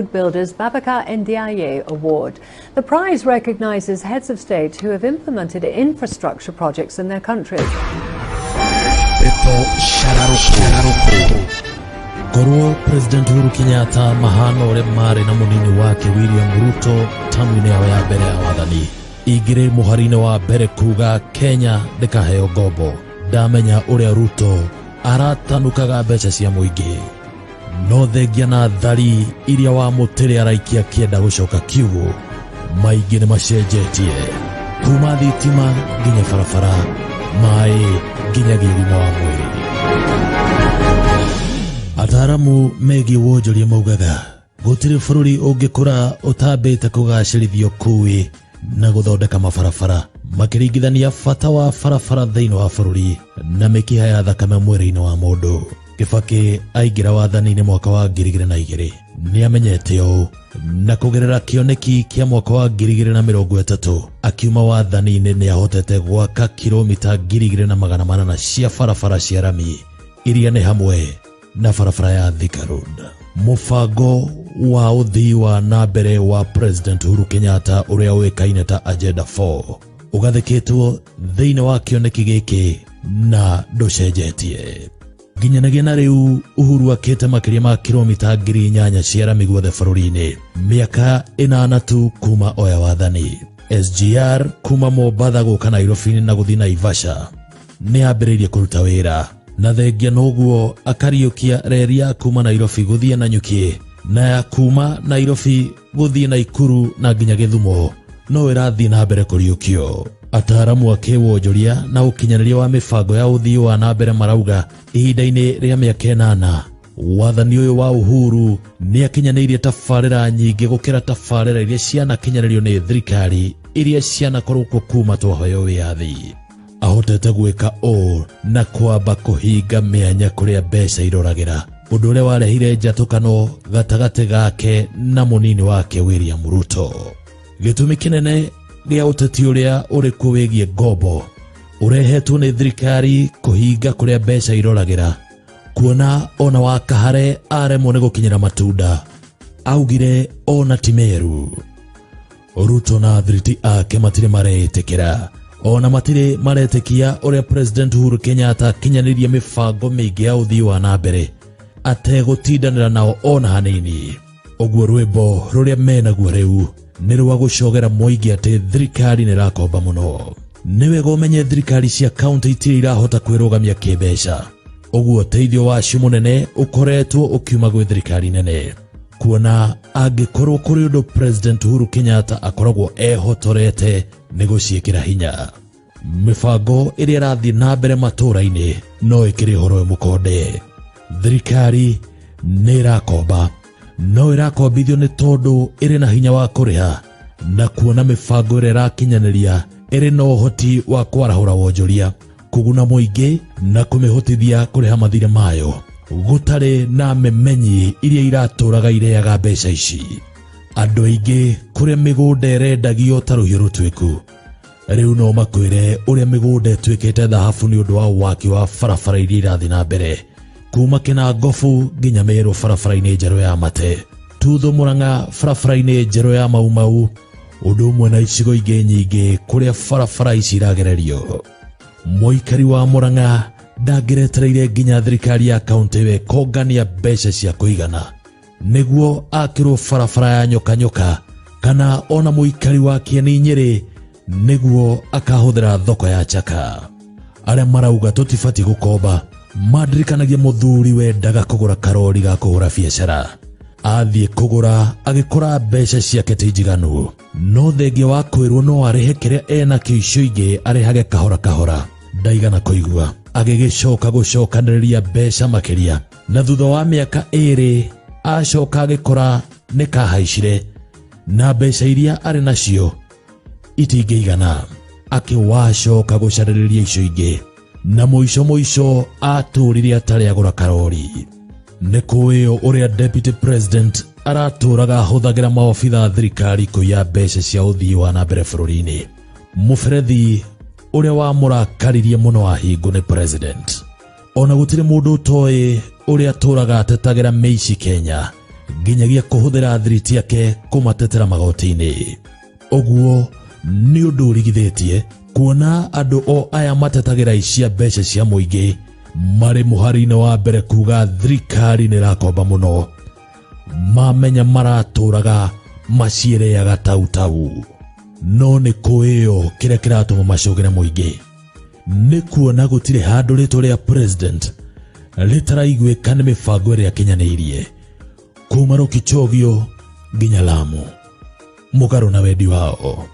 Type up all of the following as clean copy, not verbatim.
Builders Babacar Ndiaye Award. The prize recognizes heads of state who have implemented infrastructure projects in their countries. Ndeto Shararuku. Korwo President Uhuru Kenyatta mahana ũrĩa marĩ na mũnini wake William Ruto tamu-inĩ yao ya mbere ya wathani, ingĩrĩ mũhari-inĩ wa mbere kuga Kenya ndĩkaheo ngombo. Ndamenya ũrĩa Ruto aratanukaga mbeca cia mũingĩ, no thengia na thari iria wa mũtĩrĩ araikia kĩenda gũcoka kiugũ, maingĩ nĩ macenjetie, kuma thitima nginya barabara, maĩ nginyagia ũgima wa mwĩrĩ. Ataaramu megiĩ wonjoria maugaga gũtirĩ bũrũri ũngĩkũra ũtambĩte kũgacĩrithio kũĩ na gũthondeka mabarabara, makĩringithania bata wa barabara thĩinĩ wa bũrũri na mĩkiha ya thakame mwĩrĩ-inĩ wa mũndũ. Kibaki aingĩra wathani-inĩ mwaka wa 2002 nĩ amenyete ũũ, na kũgerera kĩoneki kĩa mwaka wa 2030 akiuma wathani-inĩ nĩ ahotete gwaka kilomita 2400 cia barabara cia rami, iria nĩ hamwe na barabara ya Thika Road. Mũbango wa ũthii wa na mbere wa President Uhuru Kenyatta ũrĩa ũĩkaine ta Agenda 4 ũgathĩkĩtwo thĩinĩ wa kĩoneki gĩkĩ na ndũcenjetie. Nginyanagia na rĩu Uhuru akĩte makĩria ma kilomita 8000 cia rami guothe bũrũri-inĩ, mĩaka 8 tu kuma oya wathani. SGR kuma Mombatha gũka Nairobi na gũthiĩ Naivasha nĩ yambĩrĩirie kũruta wĩra, na thengia noguo akariũkia reri ya kuma Nairobi gũthiĩ Nanyuki na ya kuma Nairobi gũthiĩ Naikuru na nginya Gĩthumo no ĩrathiĩ na mbere kũriũkio. Ataaramu a kĩwonjoria na ũkinyanĩria wa mĩbango ya ũthii wa na mbere marauga ihinda-inĩ rĩa mĩaka 8 wathani ũyũ wa Uhuru nĩ akinyanĩirie tabarĩra nyingĩ gũkĩra tabarĩra iria cianakinyanĩrio nĩ thirikari iria cianakorwo kuo kuma twaheo wĩyathi. Ahotete gwĩka ũũ na kwamba kũhinga mĩanya kũrĩa mbeca iroragĩra, ũndũ ũrĩa warehire njatũkano gatagatĩ gake na mũnini wake William Ruto. Gĩtũmi kĩnene gĩa ũteti ũrĩa ũrĩ kuo wĩgiĩ ngombo ũrehetwo nĩ thirikari kũhinga kũrĩa mbeca iroragĩra, kuona ona wa Kahare aremwo nĩ gũkinyĩra matunda, augire ona ti meru. Ruto na athiriti ake matirĩ maretĩkĩra, ona matirĩ maretĩkia ũrĩa President Uhuru Kenyatta akinyanĩirie mĩbango mĩingĩ ya ũthii wa na mbere ategũtindanĩra nao ona hanini. Ũguo rwĩmbo rũrĩa menaguo rĩu nĩ rwa gũcogera mũingĩ atĩ thirikari nĩ ĩrakomba mũno. Nĩ wega ũmenye thirikari cia kaunti itirĩ irahota kwĩrũgamia kĩmbeca, ũguo ũteithio wacio mũnene ũkoretwo ũkiuma gwĩ thirikari nene, kuona angĩkorwo kũrĩ ũndũ President Uhuru Kenyatta akoragwo ehotorete nĩ gũciĩkĩra hinya. Mĩbango ĩrĩa ĩrathiĩ na mbere matũũra-inĩ no ĩkĩrĩ ũhoro ũyũ mũkonde. Thirikari nĩ ĩrakomba, no ĩrakombithio nĩ tondũ ĩrĩ na hinya wa kũrĩha na kuona mĩbango ĩrĩa ĩrakinyanĩria ĩrĩ na ũhoti wa kwarahũra wonjoria, kũguna mũingĩ na kũmĩhotithia kũrĩha mathirĩ mayo gũtarĩ na memenyi iria iratũraga ireaga mbeca ici. Andũ aingĩ kũrĩa mĩgũnda ĩrendagio ta rũhiũ rũtuĩku rĩu no makwĩre ũrĩa mĩgũnda ĩtuĩkĩte thahabu nĩ ũndũ wa waki wa barabara iria irathiĩ na mbere kuma Kĩnangobu nginya Meru barabara-inĩ njerũ ya Mate, Tuthu Murang'a barabara-inĩ njerũ ya Mau Mau, ũndũ ũmwe na icigo ingĩ nyingĩ kũrĩa barabara ici iragererio. Mũikari wa Murang'a ndangĩretereire nginya thirikari ya kaunti ĩyo ĩkongania mbeca cia kũigana nĩguo akĩrwo barabara ya nyoka nyoka, kana ona mũikari wa Kĩeni Nyĩrĩ nĩguo akahũthĩra thoko ya Chaka. Arĩa marauga tũtibatiĩ gũkomba mandirikanagia mũthuri wendaga kũgũra karori ga kũhũra biacara. Athiĩ kũgũra agĩkora mbeca ciake ti njiganu, no thengia wa kwĩrwo no arĩhe kĩrĩa enakĩo icio ingĩ arĩhage kahora kahora, ndaigana kũigua. Agĩgĩcoka gũcokanĩrĩria mbeca makĩria, na thutha wa mĩaka 2 acoka agĩkora nĩ kahaicire na mbeca iria arĩ nacio itingĩigana. Akĩwacoka gũcarĩrĩria icio ingĩ, na mũico mũico atũrire atarĩ agũra karori. Nĩ kũĩo ũrĩa Deputy President aratũraga ahũthagĩra maobitha thirikari kũiya mbeca cia ũthii wa na mbere bũrũri-inĩ. Mũberethi ũrĩa wamũrakaririe mũno ahingwo nĩ President. Ona gũtirĩ mũndũ ũtoĩ ũrĩa atũraga atetagĩra mĩici Kenya Nginyagia kũhũthĩra thiriti yake kũmatetera magoti-inĩ. Ũguo nĩ ũndũ ũrigithĩtie kuona andũ o aya matetagĩra icia mbeca cia mũingĩ marĩ mũhari-inĩ wa mbere kuga thirikari nĩ ĩrakomba mũno. Mamenya maratũraga maciĩrĩaga tau tau. No nĩ kũĩyo kĩrĩa kĩratũma macũgĩre mũingĩ nĩ kuona gũtirĩ handũ rĩtwa rĩa president rĩtaraiguĩka nĩ mĩbango ĩrĩa akinyanĩirie kuma Rũkichogio nginya Lamu, mũgarũ na wendi wao.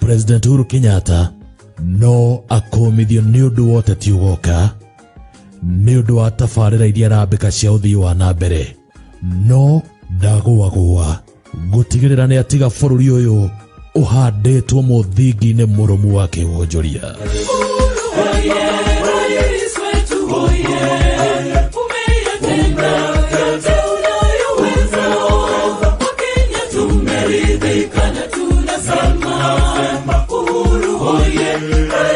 President Uhuru Kenyatta no akũmithio nĩ ũndũ wa ũteti ũgoka, nĩ ũndũ wa tabarĩra iria arambĩka cia ũthii wa na mbere, no ndagũagũa gũtigĩrĩra nĩ atiga bũrũri ũyũ ũhandĩtwo mũthingi-inĩ mũrũmu wa kĩwonjoria. Rais wetu oye, umeyatenda yote unayoweza. Wakenya tumeridhika na tunasema Uhuru oye, rais